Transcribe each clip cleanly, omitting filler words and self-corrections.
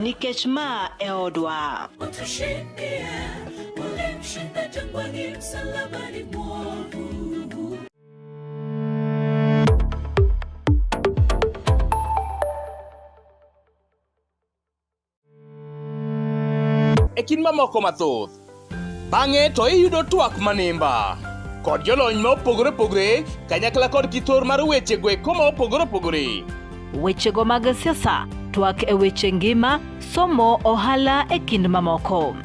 Nikech ma e odwa. Utushindie, ulimshinda jangwani, msalabani mwovu. E kind mamoko mathoth. Bang'e to iyudo twak manimba kod jolony ma opogore opogore kanyakla kod kithor mar weche go eko ma opogore opogore. Wechego mag siasa, twak e weche ngima, somo, ohala e kind mamoko.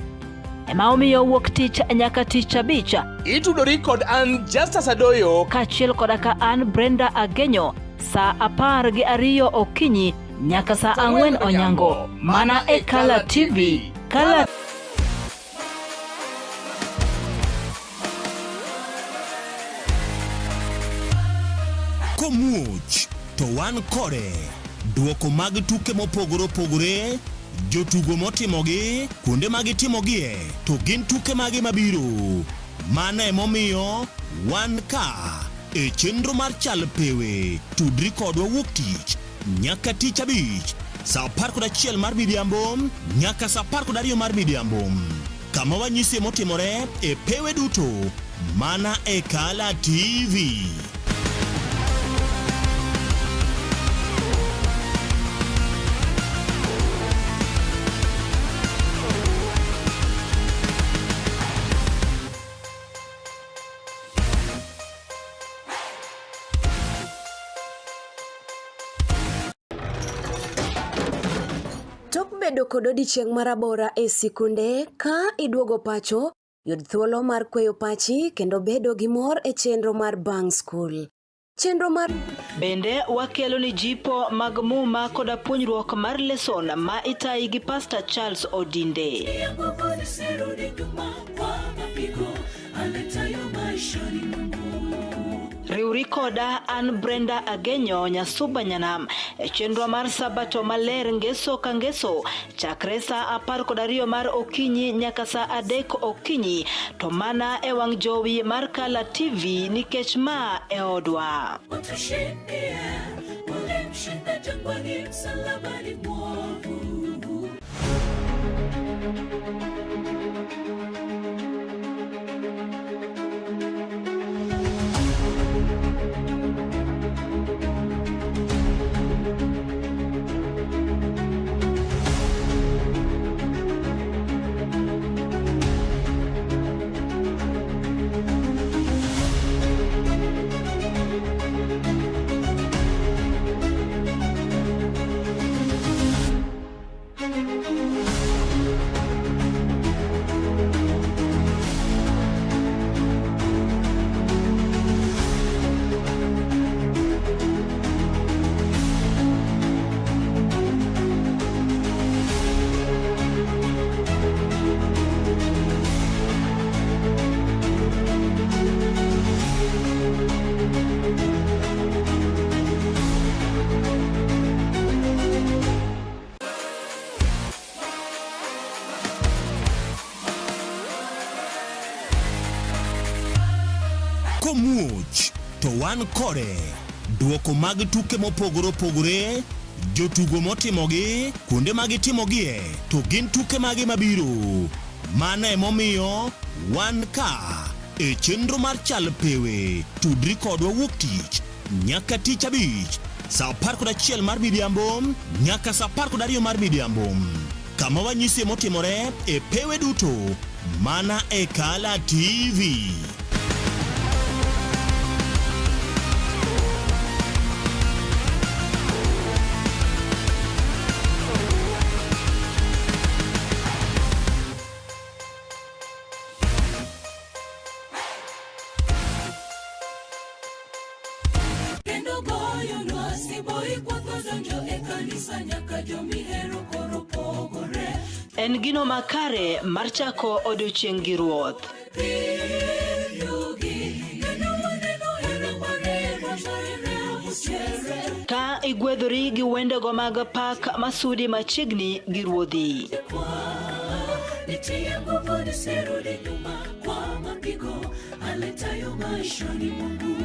Ema omiyo wuok tich nyaka tich abich. Itudori kod an Justus Adoyo kaachiel koda ka an Brenda Agenyo saa 12 okinyi nyaka saa 4 onyango mana e Kala TV. Kala Komuoch to wan kode. Duoko mag tuke mopogore opogore, jotugo motimogi, kuonde ma gitimogie, to gin tuke mage mabiro. Mano emomiyo wan ka e chenro mar Chal Pewe. Tudri kodwa wuok tich nyaka tich abich saa 11 mar midhiambo nyaka saa 12 mar midhiambo kama wanyisie motimore e pewe duto mana e Kala TV. Tok bedo kod odiechieng' marabora e sikunde, ka iduogo pacho, yud thuolo mar kweyo pachi kendo bedo gi mor e chenro mar bang' skul. Chenro mar Bende wakelo ni jipo mag muma koda puonjruok mar leson ma itayi gi Pastor Charles Odinde. Riwri koda an Brenda Agenyo Nyasuba Nyanam e chenro mar Sabato maler ngeso ka ngeso chakre saa 12 mar okinyi nyaka saa 3 okinyi to mana e wang' jowi mar Kala TV nikech ma e odwa. Utushindie, ulimshinda jangwani, msalabani mwovu. Komuoch to wan kode. Duoko mag tuke mopogore opogore, jotugo motimogi, kuonde ma gitimogie, to gin tuke mage mabiro. Mano emomiyo wan ka e chenro mar Chal Pewe. Tudri kodwa wuok tich nyaka tich abich saa 11 mar midhiambo nyaka saa 12 mar midhiambo kama wanyisie motimore e pewe duto mana e Kala TV. Kendo goyonwa siboi kwotho donjo e kanisa nyaka jomihero koro pogore. En gino makare mar chako odiechieng' gi Ruoth. Ka igwedhori gi wendego mag pak masudi machiegni gi Ruodhi. Nitie nguvu nisirudi nyuma kwa mapigo. aletayo maishani mwangu.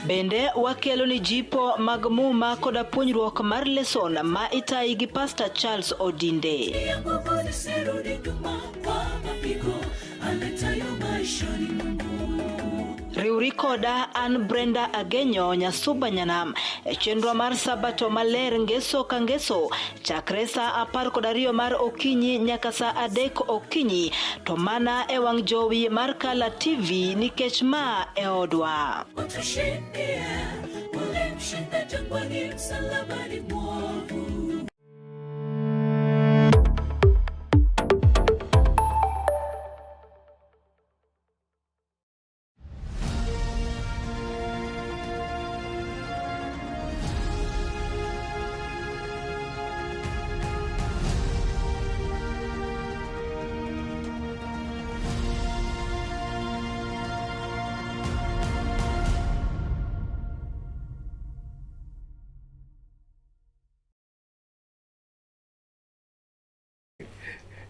Bende wakelo ni jipo mag muma koda puonjruok mar leson ma itayi gi Pastor Charles Odinde. Ya nguvu nisirudi nyuma kwa mapigo aletayo maishani mwangu. Riwri koda an Brenda Agenyo Nyasuba Nyanam e chenro mar Sabato Maler ngeso ka ngeso chakre saa 12 mar okinyi nyaka saa 3 okinyi to mana e wang' jowi mar Kala TV nikech ma e odwa. Utushindie, ulimshinda jangwani, msalabani mwovu.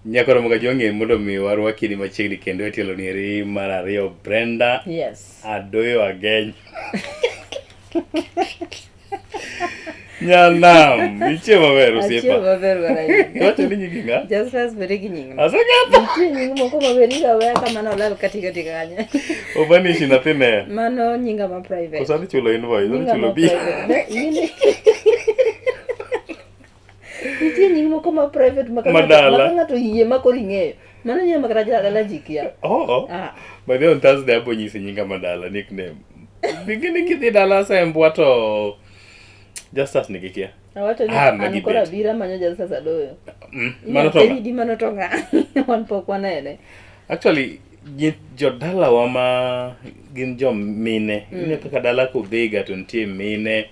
Nyakoro Mugajong'e mondo mi warwaki ni machiegni kendo e tielo nieri mar ariyo Brenda Yes. Adoyo Ageny. Nyanam, ichiemo maber Achiemo osiepa. maber bwana. Iwacho ni nyingi ng'a? Justus bende gi nyingno. Aseketho. Nitie nying moko maber ikaweya kamano olal katikati kanyo. Ovanishi nyathine. Mano nyinga ma private. Koso adhi chulo invoice, adhi Nyinga chulo ma bill. private. Ne, in- Nitie nying moko ma private ma ka ng'ato- Madala. ma ka ng'ato yie ma koro ing'eyo. Mano nyinga ma kata jadala ji kia. Oh. Ah. By the way, on Thursday abo nyisi nyinga madala, nickname. Bingine kidhi dala Sembwa to Justus nigi kia. Awacho ni Ah, an magi koro bet. abiro amanyo Justus Adoyo. Mano to ng'a? Inyalo di mano to ng'a? Wan pok wanene. Actually, jodalawa ma gin jomine mm. Kaka dala kodhiga to nitie mine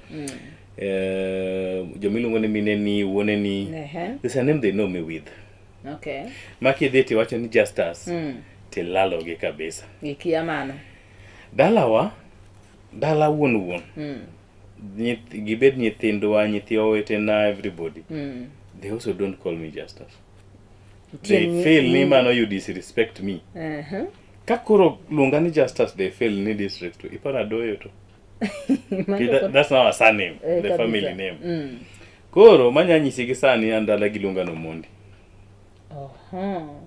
jomiluongo ni mine ni wuone ni Ehe. there's a name they know me with Okay. ma kidhi tiwacho ni Justus Mm. tilalogi kabisa Gikia mano. dalawa dala wuon wuon Mm. Gibed nyithindwa nyithi owetena everybody Mm. they also don't call me Justus Nitie they feel ni mano you disrespect me Uh-huh. ka koro luonga ni Justus they feel ni disrespect iparo adoyo to Mano That's now a surname, Eh, the kabisa. family name. Mm. Koro manya nyisi gi sani an dala giluonga ni Omondi. Oho.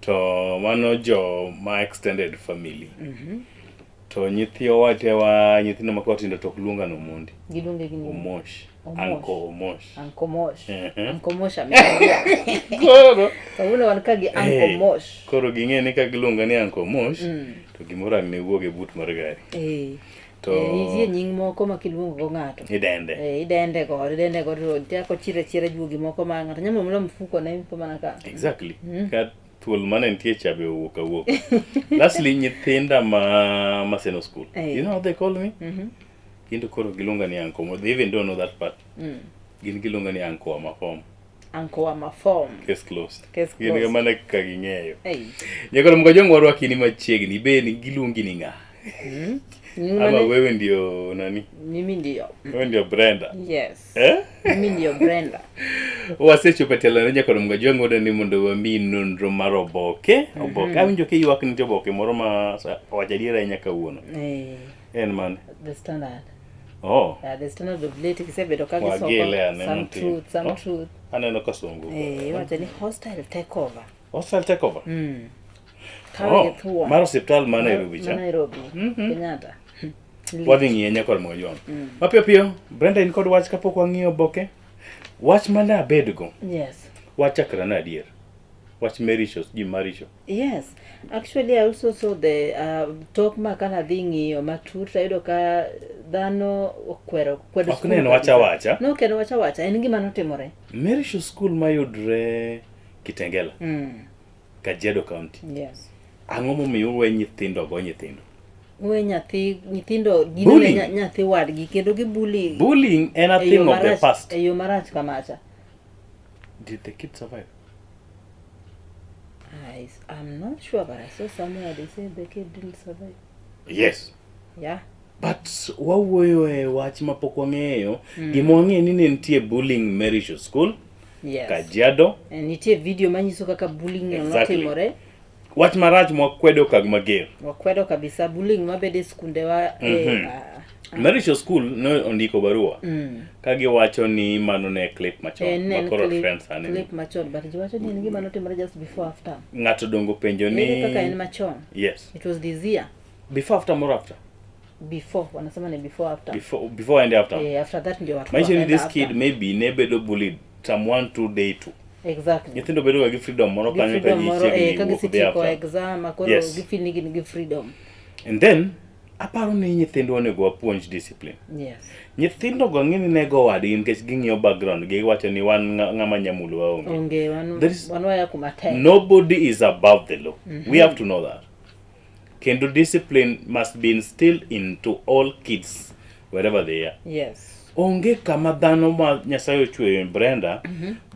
To mano jo ma extended family. To nyithi owatewa nyithindo ma koro tindo to ok luonga ni Omondi. Giluonge gi nying. Omosh. Omosh. Uncle Omosh. Uncle Mosh. Mhm. Uncle Mosh amekuja. Koro Kawuono wan ka gi Uncle eh, Mosh. Koro ging'e ni ka giluonga ni Uncle Mosh to gimoro ang' ne wuog e but mar gari. Eh. To Eh, nitie nying moko ma kiluongo go ng'ato. idende. Eh, idende godo, idende godo to chako chira chira juogi moko ma ng'ato nyalo mulo mfuko ne mfuko mana ka. Exactly. Ka thuol mane nitie cha be owuok awuok. Lastly, nyithinda ma Maseno school. Eh. You know how they call me? Gin to koro giluonga ni uncle. Mo- They even don't know that part. Gin giluonga ni uncle wa mafom. Uncle wa mafom. Case closed. Case Gin closed. mana kaka ging'eyo. Hey. Nyakoro Mkajong warwaki ni machiegni. Be ni giluongi ni ng'a? Nying Ama mane? wewe ndio nani? Mimi ndio. Wewe ndio Brenda. Yes. Eh? Mimi ndio Brenda. Wasechopo e telo ne Nyakoro Mkajong oda ni mondo wamiyi nonro mar oboke. Oboke. Awinjo kiywak nitie oboke moro ma owacho adier ahinya kawuono. Eh, En mane? the standard. Oh. Yeah, the standard of late kisebedo ka gisoko Wagile ane some matin. truth, some Oh. truth. Aneno ka songo. Eh, iwacho ni hostile takeover. Hostile takeover. Mm. Kawe Oh, gi thuon. mar osiptal ma Nairobi Ma cha. Nairobi. Kenyatta. Wadhi ng'iye nyakor Mkajwang'. Mapiyo piyo, Brenda in kod wach kapok wang'iyo oboke. Wach mane abedgo, Yes. wach chakra na adier. Wach maricho, ji maricho. Yes. Actually, I also saw the tok ma kana dhi ng'iyo matut tayudo ka dhano okwero kwedo Ok skul ne en wach kabisa. awacha. No, ok en wach awacha, en gima notimore. Maricho school mayudre Kitengela, Kajiado County. Yes. Ang'o momiyo uwe nyithindo go nyithindo? Uwe nyathi nyithindo ginene Bullying. nyathi wadgi kendo gibully Bullying en a e yo thing of the marach- past. e yo marach kamacha. Did the kids survive? I'm not sure, but I saw somewhere they said the kid didn't survive. Yes. Yeah. But wawuoyo e wach mapok wang'eyo. Gima wang'eyo ni ne nitie bullying Maricho School, Yes. Kajiado. Nitie video manyiso kaka bullying no Exactly. notimore. Wach marach mwakwedo kag mager. Wakwedo kabisa bullying mabedo e skundewa eh, ah, Merisho School ne ondiko barua ka giwacho ni mano ne clip machon eh, ne ma en koro clip- trend sani. clip machon but jiwacho ni en gima notimore just before after. Ng'ato dongo penjo ni Ere kaka en machon? Yes. It was this year. Before after more after. Before wanasema ni before after. Before and after. Eh, after that ndio watu Maisha ni wakaenda this kid after. maybe ne bedo bullied some 1 2 day 2. Exactly. Nyithindo bedo ga gi freedom moro Gi kanyo ka freedom ji moro eh, chiegni ka wuok dhi gisetieko after. exam koro Yes. gifeel ni gin gi freedom. And then aparo ni nyithindwa onego wapuonj discipline. Yes. Nyithindo go ng'e ni nego wadgi nikech ging'iyo background gi giwacho ni wan ng'ama nyamulo waonge. Onge wan There is- wan waya kuma tek. Nobody is above the law. We have to know that. Kendo discipline must be instilled into all kids wherever they are. Yes. Onge kama dhano ma Nyasaye ochweyo Brenda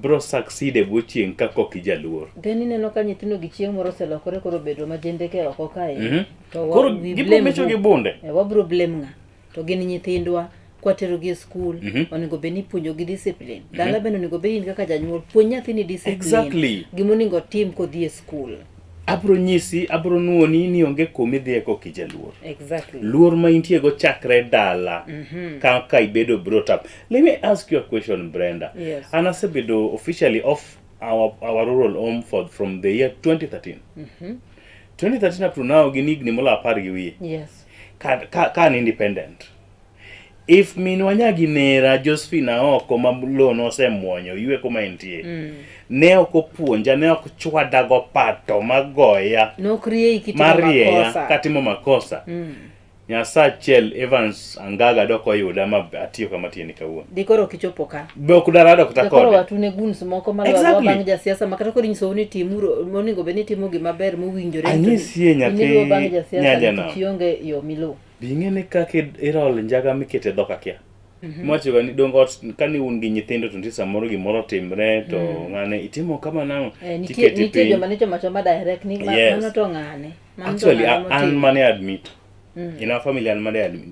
bro succeed e bwo chieng' ka kok ijaluor. Then ineno ka nyithindo gi chieng' moro oselokore koro obedo majendeke oko kae. To wa- Koro we gibro blame mecho who? gi bunde. Eh, wabro blame ng'a? To gin nyithindwa kwaterogi e skul onego bed ni ipuonjogi discipline. Dala bende onego bed in kaka janyuol puonj nyathini discipline. Exactly. Gima onego otim kodhi e skul. Abro nyisi, abro nuoni ni onge kuma idhiye kok ijaluor. Exactly. Luor ma intie go chakre dala kaka ibedo brought up. Let me ask you a question, Brenda. Yes. An asebedo officially off our rural home from the year 2013. 2013 up to now gin higni molo apar gi wiye. Yes. Ka an independent. If minwa nyagi nera Josephine Aoko ma lo nosemuonyo ywe kuma entie. Ne ok opuonja, ne ok chwada go pato magoya Nok rieyi kitimo marieya makosa. katimo makosa. Nyasachiel Evans Angaga dok oyuda ma atiyo kama tiyo ni kawuono. Dikoro ok ichopo ka. Be ok darado kata Koro kode. watune goons moko malwar Exactly. bang' jasiasa ma kata koro inyisou ni timuru monego bed ni itimo gima ber mowinjore. Anyisie nyathi Iniluwo bang' jasiasa Nyaja nikech nam. ionge yo miluw. Bi ing'e ni kaka irol njaga mikete dhok akia. Mwacho ga ni dongo ot kani un gi nyithindo to nitie samoro gimoro otimre to ng'ane itimo kama nang'o Eh, nitie tikete nitie piny. joma ne choma choma direct ni Yes. mano to ng'ane. Mano to Actually, ng'ane an motimo. mane admit. In our family an mane admit.